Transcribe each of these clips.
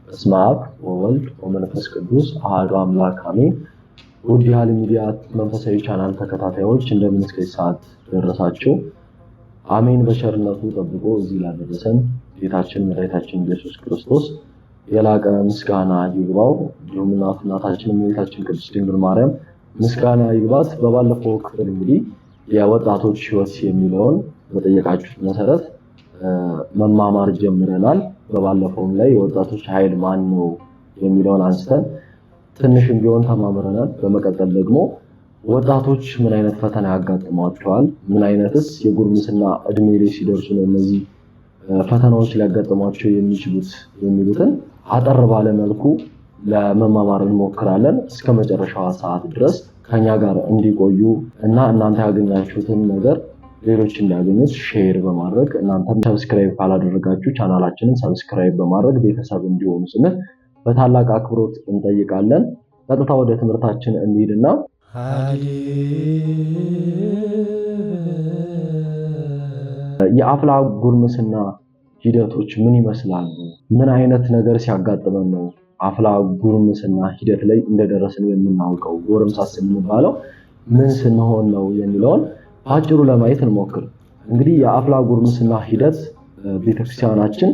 በስመ አብ ወወልድ ወመንፈስ ቅዱስ አሐዱ አምላክ አሜን። ውድ የሀሊ ሚዲያ መንፈሳዊ ቻናል ተከታታዮች እንደምን እስከዚህ ሰዓት ደረሳችሁ? አሜን። በቸርነቱ ጠብቆ እዚህ ላደረሰን ጌታችን መድኃኒታችን ኢየሱስ ክርስቶስ የላቀ ምስጋና ይግባው። እንዲሁም እናታችን እመቤታችን ቅድስት ድንግል ማርያም ምስጋና ይግባት። በባለፈው ክፍል እንግዲህ የወጣቶች ሕይወት የሚለውን በጠየቃችሁት መሰረት መማማር ጀምረናል። በባለፈውም ላይ የወጣቶች ኃይል ማን ነው የሚለውን አንስተን ትንሽም ቢሆን ተማምረናል። በመቀጠል ደግሞ ወጣቶች ምን አይነት ፈተና ያጋጥሟቸዋል፣ ምን አይነትስ የጉርምስና እድሜ ላይ ሲደርሱ ነው እነዚህ ፈተናዎች ሊያጋጥሟቸው የሚችሉት የሚሉትን አጠር ባለ መልኩ ለመማማር እንሞክራለን። እስከ መጨረሻዋ ሰዓት ድረስ ከኛ ጋር እንዲቆዩ እና እናንተ ያገኛችሁትን ነገር ሌሎች እንዲያገኙት share በማድረግ፣ እናንተም subscribe ካላደረጋችሁ ቻናላችንን subscribe በማድረግ ቤተሰብ እንዲሆኑ ስንል በታላቅ አክብሮት እንጠይቃለን። ቀጥታ ወደ ትምህርታችን እንሂድና የአፍላ ጉርምስና ሂደቶች ምን ይመስላሉ? ምን አይነት ነገር ሲያጋጥመን ነው አፍላ ጉርምስና ሂደት ላይ እንደደረስን የምናውቀው? ጎረምሳስ የምንባለው ምን ስንሆን ነው የሚለውን በአጭሩ ለማየት እንሞክር። እንግዲህ የአፍላ ጉርምስና ሂደት ቤተክርስቲያናችን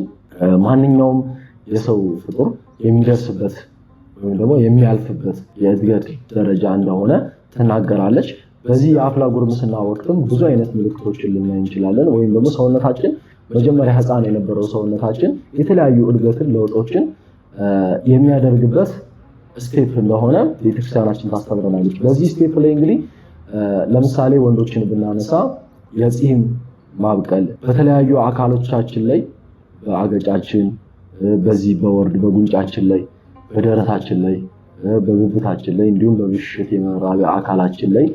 ማንኛውም የሰው ፍጡር የሚደርስበት ወይም ደግሞ የሚያልፍበት የእድገት ደረጃ እንደሆነ ትናገራለች። በዚህ የአፍላ ጉርምስና ወቅትም ብዙ አይነት ምልክቶችን ልናይ እንችላለን። ወይም ደግሞ ሰውነታችን መጀመሪያ ሕፃን የነበረው ሰውነታችን የተለያዩ እድገትን፣ ለውጦችን የሚያደርግበት step እንደሆነ ቤተክርስቲያናችን ታስተምረናለች። በዚህ step ላይ እንግዲህ ለምሳሌ ወንዶችን ብናነሳ የፂም ማብቀል፣ በተለያዩ አካሎቻችን ላይ፣ በአገጫችን፣ በዚህ በወርድ በጉንጫችን ላይ፣ በደረታችን ላይ፣ በብብታችን ላይ፣ እንዲሁም በብሽሽት የመራቢያ አካላችን ላይ፣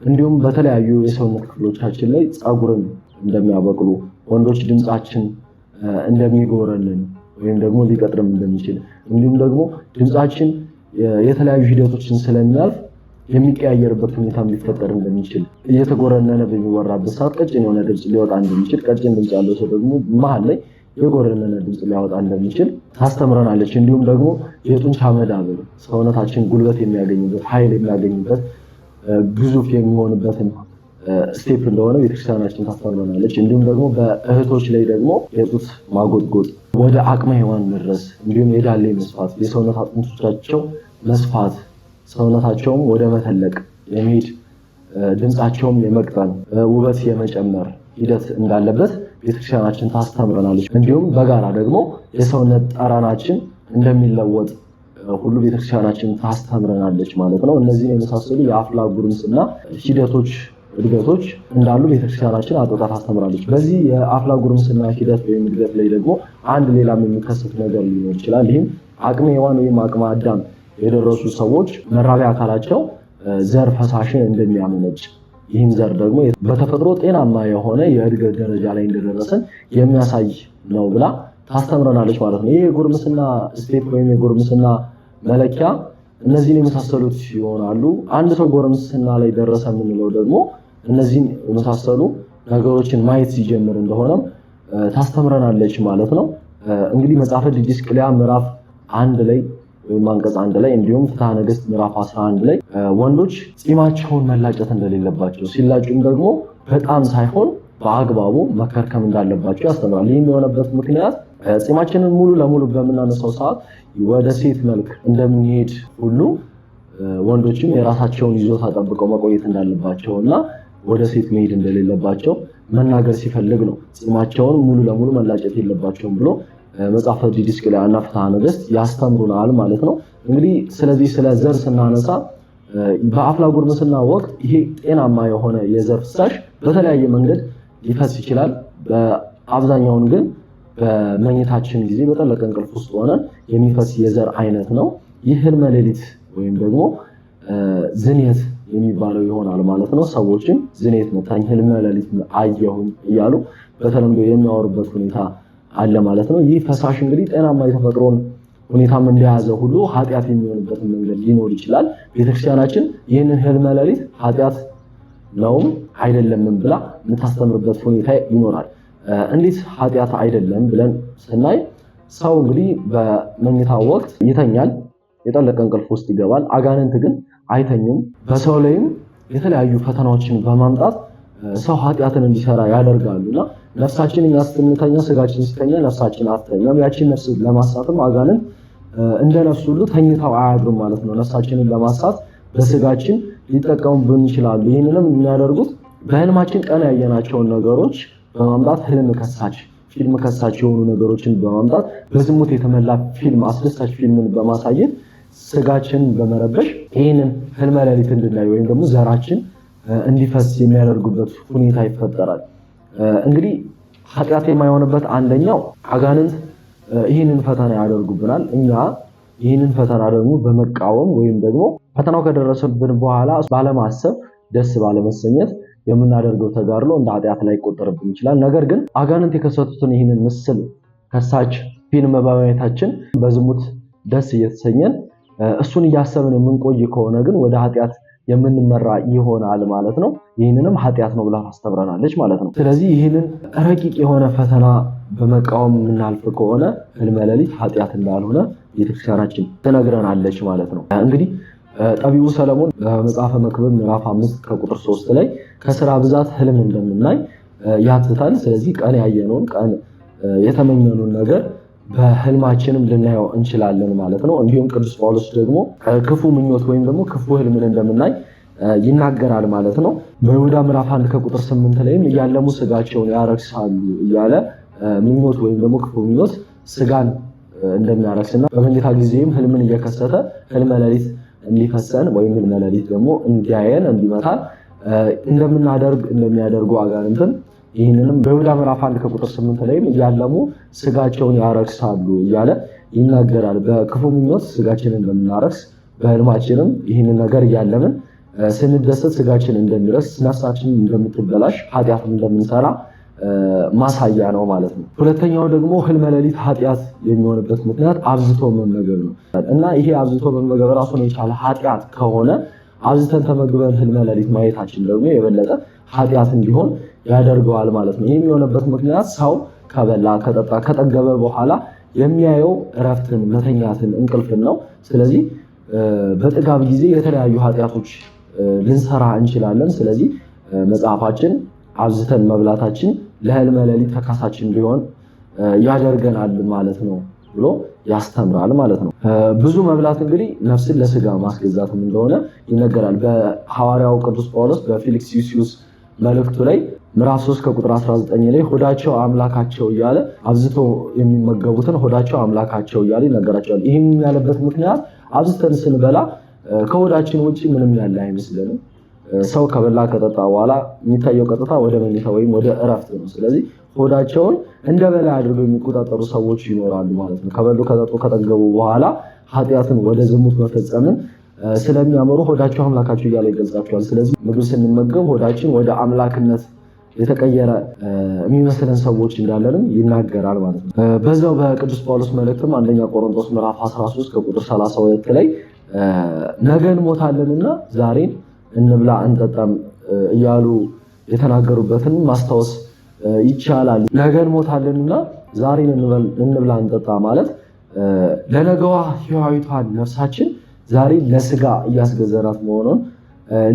እንዲሁም በተለያዩ የሰውነት ክፍሎቻችን ላይ ፀጉርን እንደሚያበቅሉ፣ ወንዶች ድምፃችን እንደሚጎረንን ወይም ደግሞ ሊቀጥርም እንደሚችል፣ እንዲሁም ደግሞ ድምፃችን የተለያዩ ሂደቶችን ስለሚያልፍ የሚቀያየርበት ሁኔታም ሊፈጠር እንደሚችል፣ እየተጎረነነ በሚወራበት ሰዓት ቀጭን የሆነ ድምፅ ሊወጣ እንደሚችል፣ ቀጭን ድምፅ ያለው ሰው ደግሞ መሀል ላይ የጎረነነ ድምፅ ሊያወጣ እንደሚችል ታስተምረናለች። እንዲሁም ደግሞ የጡንቻ መዳበር፣ ሰውነታችን ጉልበት የሚያገኝበት፣ ኃይል የሚያገኝበት፣ ግዙፍ የሚሆንበትን step እንደሆነ ቤተክርስቲያናችን ታስተምረናለች። እንዲሁም ደግሞ በእህቶች ላይ ደግሞ የጡት ማጎጥጎጥ፣ ወደ አቅመ ሔዋን መድረስ፣ እንዲሁም የዳሌ መስፋት፣ የሰውነት አጥንቶቻቸው መስፋት፣ ሰውነታቸውም ወደ መተለቅ የሚሄድ፣ ድምፃቸውም የመቅጠን፣ ውበት የመጨመር ሂደት እንዳለበት ቤተክርስቲያናችን ታስተምረናለች። እንዲሁም በጋራ ደግሞ የሰውነት ጠረናችን እንደሚለወጥ ሁሉ ቤተክርስቲያናችን ታስተምረናለች ማለት ነው። እነዚህን የመሳሰሉ የአፍላ ጉርምስና ሂደቶች፣ እድገቶች እንዳሉ ቤተክርስቲያናችን አጥብቃ ታስተምራለች። በዚህ የአፍላ ጉርምስና ሂደት ወይም እድገት ላይ ደግሞ አንድ ሌላም የሚከሰት ነገር ሊኖር ይችላል። ይህም አቅመ ሔዋን ወይም አቅመ አዳም የደረሱ ሰዎች መራቢያ አካላቸው ዘር ፈሳሽን እንደሚያመነጭ፣ ይህም ዘር ደግሞ በተፈጥሮ ጤናማ የሆነ የእድገት ደረጃ ላይ እንደደረሰን የሚያሳይ ነው ብላ ታስተምረናለች ማለት ነው። ይህ የጉርምስና step ወይም የጉርምስና መለኪያ እነዚህን የመሳሰሉት ይሆናሉ። አንድ ሰው ጎረምስና ላይ ደረሰ የምንለው ደግሞ እነዚህን የመሳሰሉ ነገሮችን ማየት ሲጀምር እንደሆነም ታስተምረናለች ማለት ነው። እንግዲህ መጽሐፈ ዲድስቅልያ ምዕራፍ 1 ላይ ወይም አንቀጽ 1 ላይ፣ እንዲሁም ፍትሐ ነገሥት ምዕራፍ 11 ላይ ወንዶች ፂማቸውን መላጨት እንደሌለባቸው፣ ሲላጩም ደግሞ በጣም ሳይሆን በአግባቡ መከርከም እንዳለባቸው ያስተምራል። ይህም የሆነበት ምክንያት ፂማችንን ሙሉ ለሙሉ በምናነሳው ሰዓት ወደ ሴት መልክ እንደምንሄድ ሁሉ ወንዶችም የራሳቸውን ይዞታ ጠብቀው መቆየት እንዳለባቸው እና ወደ ሴት መሄድ እንደሌለባቸው መናገር ሲፈልግ ነው ፂማቸውን ሙሉ ለሙሉ መላጨት የለባቸውም ብሎ መጽሐፈ ዲድስቅልያ እና ፍትሐ ነገሥት ያስተምሩናል ማለት ነው። እንግዲህ ስለዚህ ስለ ዘር ስናነሳ በአፍላ ጉርምስና ወቅት ይሄ ጤናማ የሆነ የዘር ፍሳሽ በተለያየ መንገድ ሊፈስ ይችላል። በአብዛኛውን ግን በመኝታችን ጊዜ በጠለቀ እንቅልፍ ውስጥ ሆነን የሚፈስ የዘር አይነት ነው። ይህ ህልመ ሌሊት ወይም ደግሞ ዝንየት የሚባለው ይሆናል ማለት ነው። ሰዎችም ዝንየት መታኝ፣ ህልመ ሌሊት አየሁኝ እያሉ በተለምዶ የሚያወሩበት ሁኔታ አለ ማለት ነው። ይህ ፈሳሽ እንግዲህ ጤናማ የተፈጥሮን ሁኔታም እንደያዘ ሁሉ ኃጢአት የሚሆንበትን መንገድ ሊኖር ይችላል። ቤተክርስቲያናችን ይህንን ህልመ ሌሊት ኃጢአት ነውም አይደለምም ብላ የምታስተምርበት ሁኔታ ይኖራል። እንዴት ኃጢአት አይደለም ብለን ስናይ ሰው እንግዲህ በመኝታው ወቅት ይተኛል፣ የጠለቀ እንቅልፍ ውስጥ ይገባል። አጋንንት ግን አይተኙም። በሰው ላይም የተለያዩ ፈተናዎችን በማምጣት ሰው ኃጢአትን እንዲሰራ ያደርጋሉና ነፍሳችን እኛ ስትንተኛ ስጋችን ሲተኛ ነፍሳችን አትተኛም። ያችን ነፍስ ለማሳትም አጋንንት እንደ ነፍስ ሁሉ ተኝተው አያድሩም ማለት ነው። ነፍሳችንን ለማሳት በስጋችን ሊጠቀሙብን ይችላሉ። ይህንንም የሚያደርጉት በህልማችን ቀን ያየናቸውን ነገሮች በማምጣት ህልም ከሳች ፊልም ከሳች የሆኑ ነገሮችን በማምጣት በዝሙት የተመላ ፊልም፣ አስደሳች ፊልምን በማሳየት ስጋችንን በመረበሽ ይህንን ህልመ ሌሊት እንድናይ ወይም ደግሞ ዘራችን እንዲፈስ የሚያደርጉበት ሁኔታ ይፈጠራል። እንግዲህ ኃጢአት የማይሆንበት አንደኛው አጋንንት ይህንን ፈተና ያደርጉብናል። እኛ ይህንን ፈተና ደግሞ በመቃወም ወይም ደግሞ ፈተናው ከደረሰብን በኋላ ባለማሰብ ደስ ባለመሰኘት የምናደርገው ተጋድሎ እንደ ኃጢአት ላይ ይቆጠርብን ይችላል። ነገር ግን አጋንንት የከሰቱትን ይህንን ምስል ከሳች ፊልም በማየታችን በዝሙት ደስ እየተሰኘን እሱን እያሰብን የምንቆይ ከሆነ ግን ወደ ኃጢአት የምንመራ ይሆናል ማለት ነው። ይህንንም ኃጢአት ነው ብላ ታስተምረናለች ማለት ነው። ስለዚህ ይህንን ረቂቅ የሆነ ፈተና በመቃወም የምናልፍ ከሆነ ህልመ ሌሊት ኃጢአት እንዳልሆነ ቤተክርስቲያናችን ትነግረናለች ማለት ነው። እንግዲህ ጠቢቡ ሰለሞን በመጽሐፈ መክብብ ምዕራፍ 5 ከቁጥር 3 ላይ ከስራ ብዛት ህልም እንደምናይ ያትታል። ስለዚህ ቀን ያየነውን ቀን የተመኘነውን ነገር በህልማችንም ልናየው እንችላለን ማለት ነው። እንዲሁም ቅዱስ ጳውሎስ ደግሞ ክፉ ምኞት ወይም ደግሞ ክፉ ህልምን እንደምናይ ይናገራል ማለት ነው። በይሁዳ ምዕራፍ 1 ከቁጥር 8 ላይም እያለሙ ስጋቸውን ያረክሳሉ እያለ ምኞት ወይም ደግሞ ክፉ ምኞት ስጋን እንደሚያረክስና በመኝታ ጊዜም ህልምን እየከሰተ ህልመ ሌሊት እንዲፈሰን ወይም ህልመ ሌሊት ደግሞ እንዲያየን እንዲመታን እንደምናደርግ እንደሚያደርጉ አጋንንትም ይህንንም በይሁዳ ምዕራፍ 1 ከቁጥር 8 ላይም እያለሙ ስጋቸውን ያረክሳሉ እያለ ይናገራል። በክፉ ምኞት ስጋችንን እንደምናረክስ በህልማችንም ይህንን ነገር እያለምን ስንደሰት ስጋችን እንደሚረክስ፣ ነፍሳችን እንደምትበላሽ፣ ኃጢአትም እንደምንሰራ ማሳያ ነው ማለት ነው። ሁለተኛው ደግሞ ህልመ ሌሊት ኃጢአት የሚሆንበት ምክንያት አብዝቶ መመገብ ነው እና ይሄ አብዝቶ መመገብ ራሱን የቻለ ኃጢአት ከሆነ አብዝተን ተመግበን ህልመ ሌሊት ማየታችን ደግሞ የበለጠ ኃጢአት እንዲሆን ያደርገዋል ማለት ነው። ይህም የሆነበት ምክንያት ሰው ከበላ ከጠጣ ከጠገበ በኋላ የሚያየው እረፍትን፣ መተኛትን፣ እንቅልፍን ነው። ስለዚህ በጥጋብ ጊዜ የተለያዩ ኃጢአቶች ልንሰራ እንችላለን። ስለዚህ መጽሐፋችን አብዝተን መብላታችን ለህልመ ሌሊት ተካሳችን ሊሆን ያደርገናል ማለት ነው ብሎ ያስተምራል ማለት ነው። ብዙ መብላት እንግዲህ ነፍስን ለስጋ ማስገዛትም እንደሆነ ይነገራል። በሐዋርያው ቅዱስ ጳውሎስ በፊልክስዩስ መልእክቱ ላይ ምዕራፍ 3 ከቁጥር 19 ላይ ሆዳቸው አምላካቸው እያለ አብዝቶ የሚመገቡትን ሆዳቸው አምላካቸው እያለ ይነገራቸዋል። ይህም ያለበት ምክንያት አብዝተን ስንበላ ከሆዳችን ውጭ ምንም ያለ አይመስለንም። ሰው ከበላ ከጠጣ በኋላ የሚታየው ቀጥታ ወደ መኝታ ወይም ወደ እረፍት ነው። ስለዚህ ሆዳቸውን እንደ በላይ አድርገው የሚቆጣጠሩ ሰዎች ይኖራሉ ማለት ነው። ከበሉ ከጠጡ ከጠገቡ በኋላ ኃጢአትን ወደ ዝሙት መፈጸምን ስለሚያምሩ ሆዳቸው አምላካቸው እያለ ይገልጻቸዋል። ስለዚህ ምግብ ስንመገብ ሆዳችን ወደ አምላክነት የተቀየረ የሚመስለን ሰዎች እንዳለንም ይናገራል ማለት ነው። በዛው በቅዱስ ጳውሎስ መልእክትም አንደኛ ቆሮንቶስ ምዕራፍ 13 ከቁጥር 32 ላይ ነገ እንሞታለንና ዛሬን እንብላ እንጠጣም እያሉ የተናገሩበትን ማስታወስ ይቻላል። ነገ እንሞታለንና ዛሬን እንብላ እንጠጣ ማለት ለነገዋ ሕያዊቷን ነፍሳችን ዛሬ ለስጋ እያስገዘናት መሆኑን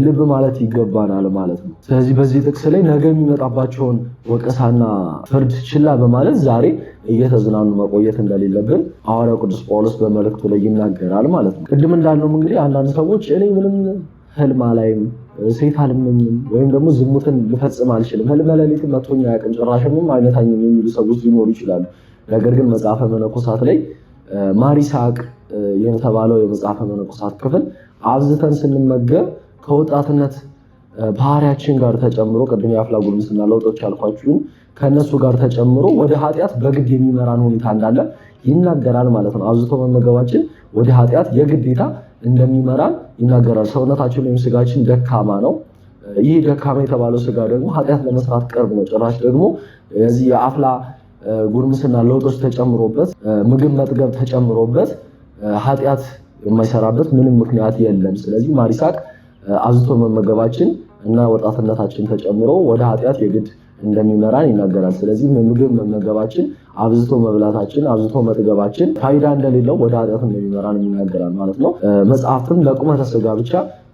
ልብ ማለት ይገባናል ማለት ነው። ስለዚህ በዚህ ጥቅስ ላይ ነገ የሚመጣባቸውን ወቀሳና ፍርድ ችላ በማለት ዛሬ እየተዝናኑ መቆየት እንደሌለብን ሐዋርያው ቅዱስ ጳውሎስ በመልእክቱ ላይ ይናገራል ማለት ነው። ቅድም እንዳልነውም እንግዲህ አንዳንድ ሰዎች እኔ ምንም ህልም አላይም፣ ሴት አልመኝም፣ ወይም ደግሞ ዝሙትን ልፈጽም አልችልም፣ ህልመ ሌሊት መቶኝ አያውቅም፣ ጭራሽም አይመታኝም የሚሉ ሰዎች ሊኖሩ ይችላሉ። ነገር ግን መጽሐፈ መነኮሳት ላይ ማር ይስሐቅ የተባለው የመጽሐፈ መነኮሳት ክፍል አብዝተን ስንመገብ ከወጣትነት ባህሪያችን ጋር ተጨምሮ ቅድም የአፍላ ጉርምስና ለውጦች ያልኳችሁን ከእነሱ ጋር ተጨምሮ ወደ ኃጢአት በግድ የሚመራን ሁኔታ እንዳለ ይናገራል ማለት ነው። አብዝቶ መመገባችን ወደ ኃጢአት የግዴታ እንደሚመራን ይናገራል። ሰውነታችን ወይም ስጋችን ደካማ ነው። ይህ ደካማ የተባለው ስጋ ደግሞ ኃጢአት ለመስራት ቅርብ ነው። ጭራሽ ደግሞ የዚህ የአፍላ ጉርምስና ለውጦች ተጨምሮበት ምግብ መጥገብ ተጨምሮበት ኃጢአት የማይሰራበት ምንም ምክንያት የለም። ስለዚህ ማር ይስሐቅ አብዝቶ መመገባችን እና ወጣትነታችን ተጨምሮ ወደ ኃጢአት የግድ እንደሚመራን ይናገራል። ስለዚህ ምግብ መመገባችን፣ አብዝቶ መብላታችን፣ አብዝቶ መጥገባችን ፋይዳ እንደሌለው፣ ወደ ኃጢአት እንደሚመራን ይናገራል ማለት ነው። መጽሐፍትም ለቁመተ ስጋ ብቻ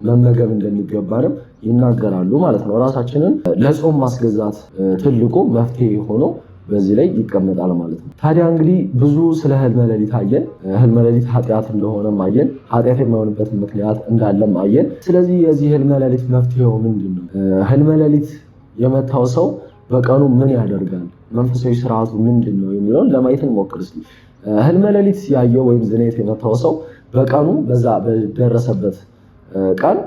መመገብ እንደሚገባንም ይናገራሉ ማለት ነው። ራሳችንን ለጾም ማስገዛት ትልቁ መፍትሄ ሆኖ በዚህ ላይ ይቀመጣል ማለት ነው። ታዲያ እንግዲህ ብዙ ስለ ህልመ ሌሊት አየን። ህልመ ሌሊት ኃጢአት እንደሆነም አየን። ኃጢአት የማይሆንበትን ምክንያት እንዳለም አየን። ስለዚህ የዚህ ህልመ ሌሊት መፍትሄው ምንድን ነው? ህልመ ሌሊት የመታው ሰው በቀኑ ምን ያደርጋል? መንፈሳዊ ስርዓቱ ምንድን ነው የሚለውን ለማየት እንሞክር እስኪ። ህልመ ሌሊት ያየው ወይም ዝኔት የመታው ሰው በቀኑ በዛ በደረሰበት ቀን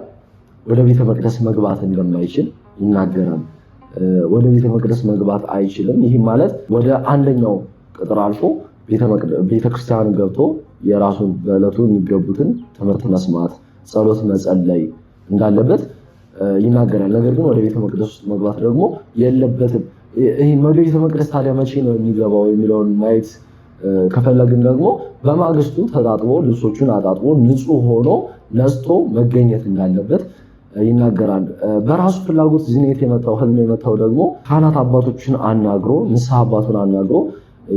ወደ ቤተ መቅደስ መግባት እንደማይችል ይናገራል። ወደ ቤተ መቅደስ መግባት አይችልም። ይህም ማለት ወደ አንደኛው ቅጥር አልፎ ቤተክርስቲያን ገብቶ የራሱን በዕለቱ የሚገቡትን ትምህርት መስማት፣ ጸሎት መጸለይ እንዳለበት ይናገራል። ነገር ግን ወደ ቤተ መቅደስ ውስጥ መግባት ደግሞ የለበትም። ይህ ወደ ቤተ መቅደስ ታዲያ መቼ ነው የሚገባው የሚለውን ማየት ከፈለግን ደግሞ በማግስቱ ተጣጥቦ፣ ልብሶቹን አጣጥቦ፣ ንጹሕ ሆኖ ነጽቶ መገኘት እንዳለበት ይናገራል። በራሱ ፍላጎት ዝኔት የመታው፣ ህልም የመታው ደግሞ ካህናት አባቶችን አናግሮ፣ ንስሐ አባቱን አናግሮ፣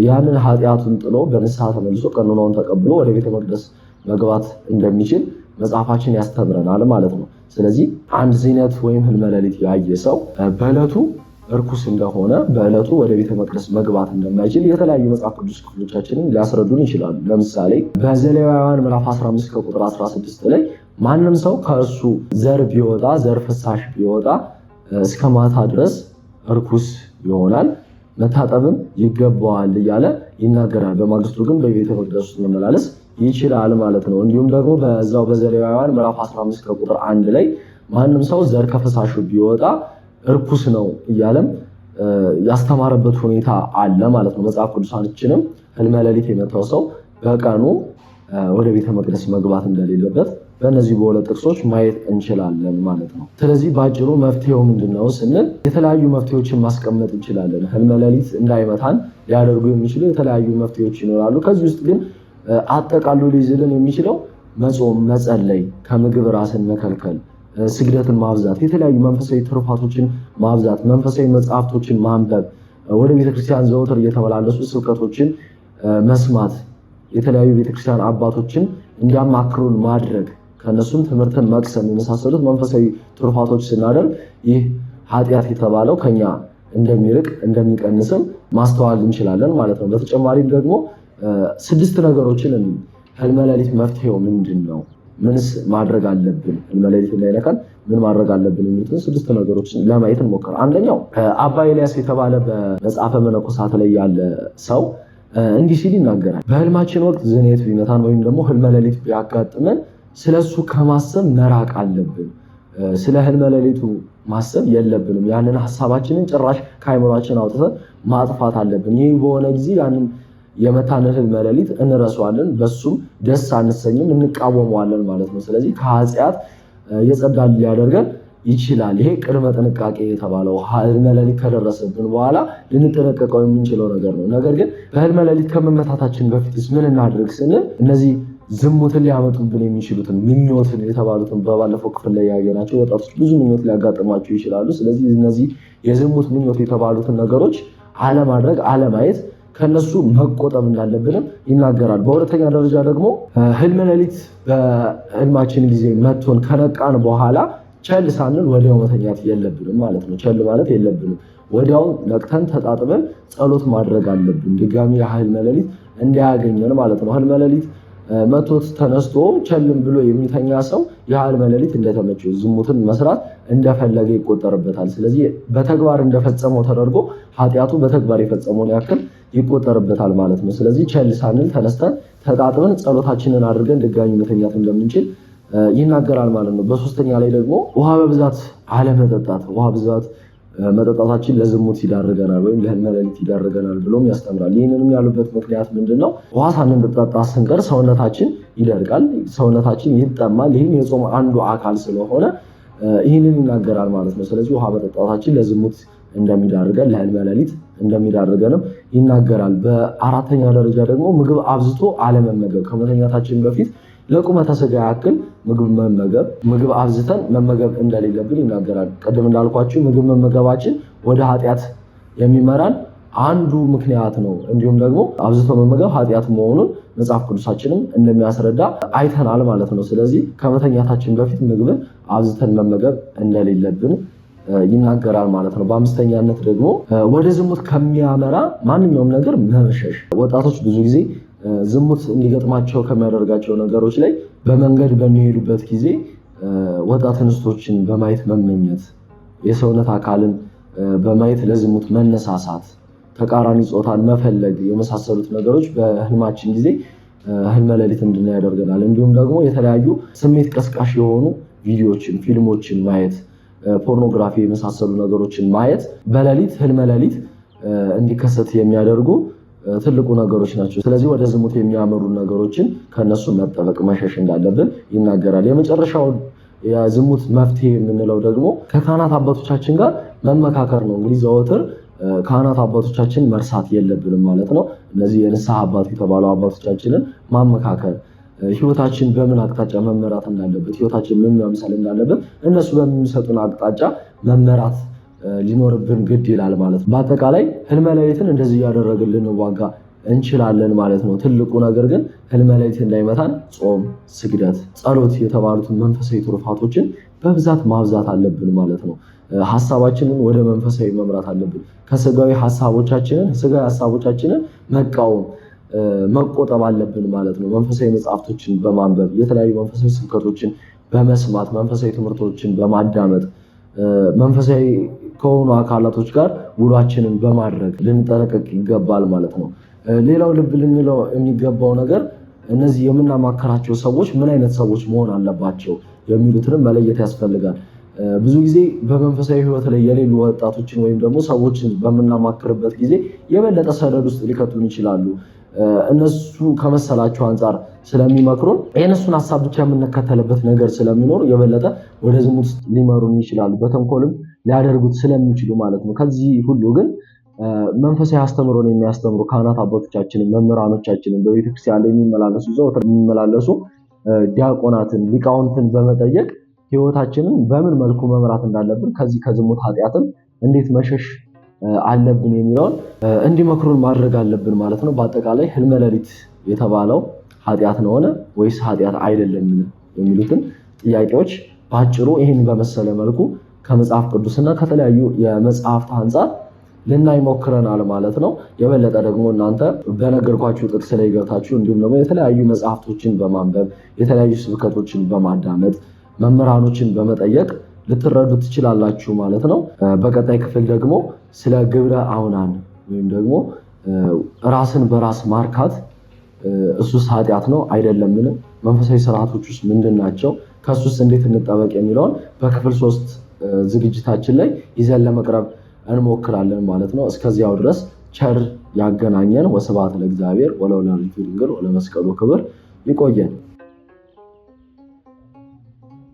ያንን ኃጢአቱን ጥሎ በንስሐ ተመልሶ ቀኖናውን ተቀብሎ ወደ ቤተ መቅደስ መግባት እንደሚችል መጽሐፋችን ያስተምረናል ማለት ነው። ስለዚህ አንድ ዝነት ወይም ህልመ ሌሊት ያየ ሰው በዕለቱ እርኩስ እንደሆነ፣ በዕለቱ ወደ ቤተ መቅደስ መግባት እንደማይችል የተለያዩ መጽሐፍ ቅዱስ ክፍሎቻችንን ሊያስረዱን ይችላሉ። ለምሳሌ በዘሌዋውያን ምዕራፍ 15 ከቁጥር 16 ላይ ማንም ሰው ከእርሱ ዘር ቢወጣ፣ ዘር ፍሳሽ ቢወጣ እስከ ማታ ድረስ እርኩስ ይሆናል፣ መታጠብም ይገባዋል እያለ ይናገራል። በማግስቱ ግን በቤተ መቅደስ ውስጥ መመላለስ ይችላል ማለት ነው። እንዲሁም ደግሞ በዛው በዘሌዋውያን ምዕራፍ 15 ከቁጥር 1 ላይ ማንም ሰው ዘር ከፈሳሹ ቢወጣ እርኩስ ነው እያለም ያስተማረበት ሁኔታ አለ ማለት ነው። መጽሐፍ ቅዱሳችንም ህልመ ሌሊት የመታው ሰው በቀኑ ወደ ቤተ መቅደስ መግባት እንደሌለበት በእነዚህ በሁለት ጥቅሶች ማየት እንችላለን ማለት ነው። ስለዚህ በአጭሩ መፍትሄው ምንድነው ስንል የተለያዩ መፍትሄዎችን ማስቀመጥ እንችላለን። ህልመ ሌሊት እንዳይመታን ሊያደርጉ የሚችሉ የተለያዩ መፍትሄዎች ይኖራሉ። ከዚህ ውስጥ ግን አጠቃሎ ሊይዝልን የሚችለው መጾም፣ መጸለይ፣ ከምግብ ራስን መከልከል፣ ስግደትን ማብዛት፣ የተለያዩ መንፈሳዊ ትሩፋቶችን ማብዛት፣ መንፈሳዊ መጽሐፍቶችን ማንበብ፣ ወደ ቤተክርስቲያን ዘወትር እየተመላለሱ ስብከቶችን መስማት፣ የተለያዩ ቤተክርስቲያን አባቶችን እንዲያማክሩን ማድረግ፣ ከእነሱም ትምህርትን መቅሰም የመሳሰሉት መንፈሳዊ ትሩፋቶች ስናደርግ ይህ ኃጢአት የተባለው ከኛ እንደሚርቅ፣ እንደሚቀንስም ማስተዋል እንችላለን ማለት ነው። በተጨማሪም ደግሞ ስድስት ነገሮችን፣ ህልመ ሌሊት መፍትሄው ምንድን ነው? ምንስ ማድረግ አለብን? ህልመ ሌሊት እንዳይነካን ምን ማድረግ አለብን? የሚሉትን ስድስት ነገሮችን ለማየት እንሞክር። አንደኛው አባ ኤልያስ የተባለ በመጽሐፈ መነኮሳት ላይ ያለ ሰው እንዲህ ሲል ይናገራል። በህልማችን ወቅት ዝኔት ቢመታን ወይም ደግሞ ህልመ ሌሊት ቢያጋጥመን ስለሱ ከማሰብ መራቅ አለብን። ስለ ህልመ ሌሊቱ ማሰብ የለብንም። ያንን ሀሳባችንን ጭራሽ ከአይምሯችን አውጥተን ማጥፋት አለብን። ይህ በሆነ ጊዜ ያንን የመታንን ህልመ ሌሊት እንረሳዋለን፣ በሱም ደስ አንሰኝም፣ እንቃወመዋለን ማለት ነው። ስለዚህ ከኃጢአት የጸዳ ሊያደርገን ይችላል። ይሄ ቅድመ ጥንቃቄ የተባለው ህልመ ሌሊት ከደረሰብን በኋላ ልንጠነቀቀው የምንችለው ነገር ነው። ነገር ግን በህልመ ሌሊት ከመመታታችን በፊትስ ምን እናድርግ ስንል እነዚህ ዝሙትን ሊያመጡብን የሚችሉትን ምኞትን የተባሉትን በባለፈው ክፍል ላይ ያየናቸው፣ ወጣቶች ብዙ ምኞት ሊያጋጥማቸው ይችላሉ። ስለዚህ እነዚህ የዝሙት ምኞት የተባሉትን ነገሮች አለማድረግ፣ አለማየት፣ ከነሱ መቆጠብ እንዳለብንም ይናገራል። በሁለተኛ ደረጃ ደግሞ ህልመ ሌሊት በህልማችን ጊዜ መቶን ከነቃን በኋላ ቸል ሳንል ወዲያው መተኛት የለብንም ማለት ነው። ቸል ማለት የለብንም። ወዲያው ነቅተን ተጣጥበን ጸሎት ማድረግ አለብን። ድጋሚ የህልመ ሌሊት እንዳያገኘን ማለት ነው። ህልመ ሌሊት መቶት ተነስቶ ቸልም ብሎ የሚተኛ ሰው የህልመ ሌሊት እንደተመቸው ዝሙትን መስራት እንደፈለገ ይቆጠርበታል። ስለዚህ በተግባር እንደፈጸመው ተደርጎ ኃጢአቱ በተግባር የፈጸመውን ያክል ይቆጠርበታል ማለት ነው። ስለዚህ ቸል ሳንል ተነስተን ተጣጥበን ጸሎታችንን አድርገን ድጋሚ መተኛት እንደምንችል ይናገራል ማለት ነው። በሶስተኛ ላይ ደግሞ ውሃ በብዛት አለመጠጣት፣ ውሃ ብዛት መጠጣታችን ለዝሙት ይዳርገናል ወይም ለህልመ ሌሊት ይዳርገናል ብሎም ያስተምራል። ይህንንም ያሉበት ምክንያት ምንድን ነው? ውሃ ሳንጠጣ ስንቀር ሰውነታችን ይደርቃል፣ ሰውነታችን ይጠማል። ይህም የጾም አንዱ አካል ስለሆነ ይህንን ይናገራል ማለት ነው። ስለዚህ ውሃ መጠጣታችን ለዝሙት እንደሚዳርገን፣ ለህልመ ሌሊት እንደሚዳርገንም ይናገራል። በአራተኛ ደረጃ ደግሞ ምግብ አብዝቶ አለመመገብ፣ ከመተኛታችን በፊት ለቁመተ ስጋ ያክል ምግብ መመገብ፣ ምግብ አብዝተን መመገብ እንደሌለብን ይናገራል። ቅድም እንዳልኳችሁ ምግብ መመገባችን ወደ ኃጢአት የሚመራን አንዱ ምክንያት ነው። እንዲሁም ደግሞ አብዝቶ መመገብ ኃጢአት መሆኑን መጽሐፍ ቅዱሳችንም እንደሚያስረዳ አይተናል ማለት ነው። ስለዚህ ከመተኛታችን በፊት ምግብን አብዝተን መመገብ እንደሌለብን ይናገራል ማለት ነው። በአምስተኛነት ደግሞ ወደ ዝሙት ከሚያመራ ማንኛውም ነገር መሸሽ። ወጣቶች ብዙ ጊዜ ዝሙት እንዲገጥማቸው ከሚያደርጋቸው ነገሮች ላይ በመንገድ በሚሄዱበት ጊዜ ወጣት እንስቶችን በማየት መመኘት፣ የሰውነት አካልን በማየት ለዝሙት መነሳሳት፣ ተቃራኒ ጾታን መፈለግ የመሳሰሉት ነገሮች በህልማችን ጊዜ ህልመ ሌሊት እንድናይ ያደርገናል። እንዲሁም ደግሞ የተለያዩ ስሜት ቀስቃሽ የሆኑ ቪዲዮዎችን፣ ፊልሞችን ማየት፣ ፖርኖግራፊ የመሳሰሉ ነገሮችን ማየት በሌሊት ህልመ ሌሊት እንዲከሰት የሚያደርጉ ትልቁ ነገሮች ናቸው። ስለዚህ ወደ ዝሙት የሚያመሩ ነገሮችን ከነሱ መጠበቅ መሸሽ እንዳለብን ይናገራል። የመጨረሻው የዝሙት መፍትሄ የምንለው ደግሞ ከካህናት አባቶቻችን ጋር መመካከር ነው። እንግዲህ ዘወትር ካህናት አባቶቻችን መርሳት የለብንም ማለት ነው። እነዚህ የንስሐ አባት የተባሉ አባቶቻችንን ማመካከር፣ ህይወታችን በምን አቅጣጫ መመራት እንዳለበት፣ ህይወታችን ምን መምሰል እንዳለበት እነሱ በሚሰጡን አቅጣጫ መመራት ሊኖርብን ግድ ይላል ማለት ነው። በአጠቃላይ ህልመ ሌሊትን እንደዚህ እያደረግን ልንዋጋ እንችላለን ማለት ነው። ትልቁ ነገር ግን ህልመ ሌሊት እንዳይመታን ጾም፣ ስግደት፣ ጸሎት የተባሉትን መንፈሳዊ ትሩፋቶችን በብዛት ማብዛት አለብን ማለት ነው። ሀሳባችንን ወደ መንፈሳዊ መምራት አለብን። ከስጋዊ ሀሳቦቻችንን ስጋዊ ሀሳቦቻችንን መቃወም መቆጠብ አለብን ማለት ነው። መንፈሳዊ መጽሐፍቶችን በማንበብ፣ የተለያዩ መንፈሳዊ ስብከቶችን በመስማት፣ መንፈሳዊ ትምህርቶችን በማዳመጥ፣ መንፈሳዊ ከሆኑ አካላቶች ጋር ውሏችንን በማድረግ ልንጠነቀቅ ይገባል ማለት ነው። ሌላው ልብ ልንለው የሚገባው ነገር እነዚህ የምናማከራቸው ሰዎች ምን አይነት ሰዎች መሆን አለባቸው የሚሉትንም መለየት ያስፈልጋል። ብዙ ጊዜ በመንፈሳዊ ሕይወት ላይ የሌሉ ወጣቶችን ወይም ደግሞ ሰዎችን በምናማክርበት ጊዜ የበለጠ ሰደድ ውስጥ ሊከቱን ይችላሉ። እነሱ ከመሰላቸው አንጻር ስለሚመክሩን የእነሱን ሀሳብ ብቻ የምንከተልበት ነገር ስለሚኖር የበለጠ ወደ ዝሙት ሊመሩን ይችላሉ። በተንኮልም ሊያደርጉት ስለሚችሉ ማለት ነው። ከዚህ ሁሉ ግን መንፈሳዊ አስተምሮን የሚያስተምሩ ካህናት አባቶቻችንን፣ መምህራኖቻችንን፣ በቤተክርስቲያን ላይ የሚመላለሱ ዘወትር የሚመላለሱ ዲያቆናትን፣ ሊቃውንትን በመጠየቅ ህይወታችንን በምን መልኩ መምራት እንዳለብን፣ ከዚህ ከዝሙት ኃጢአትም እንዴት መሸሽ አለብን የሚለውን እንዲመክሩን ማድረግ አለብን ማለት ነው። በአጠቃላይ ህልመ ሌሊት የተባለው ኃጢአት ነውን ወይስ ኃጢአት አይደለምን የሚሉትን ጥያቄዎች በአጭሩ ይህን በመሰለ መልኩ ከመጽሐፍ ቅዱስና ከተለያዩ የመጽሐፍት አንጻር ልናይ ሞክረናል ማለት ነው። የበለጠ ደግሞ እናንተ በነገርኳችሁ ጥቅስ ላይ ገብታችሁ እንዲሁም ደግሞ የተለያዩ መጽሐፍቶችን በማንበብ፣ የተለያዩ ስብከቶችን በማዳመጥ፣ መምህራኖችን በመጠየቅ ልትረዱ ትችላላችሁ ማለት ነው። በቀጣይ ክፍል ደግሞ ስለ ግብረ አውናን ወይም ደግሞ ራስን በራስ ማርካት እሱስ ኃጢአት ነው አይደለምን? መንፈሳዊ ስርዓቶች ውስጥ ምንድን ናቸው? ከእሱስ እንዴት እንጠበቅ የሚለውን በክፍል 3 ዝግጅታችን ላይ ይዘን ለመቅረብ እንሞክራለን ማለት ነው። እስከዚያው ድረስ ቸር ያገናኘን። ወስብሐት ለእግዚአብሔር ወለወላዲቱ ድንግል ወለመስቀሉ ክብር። ይቆየን።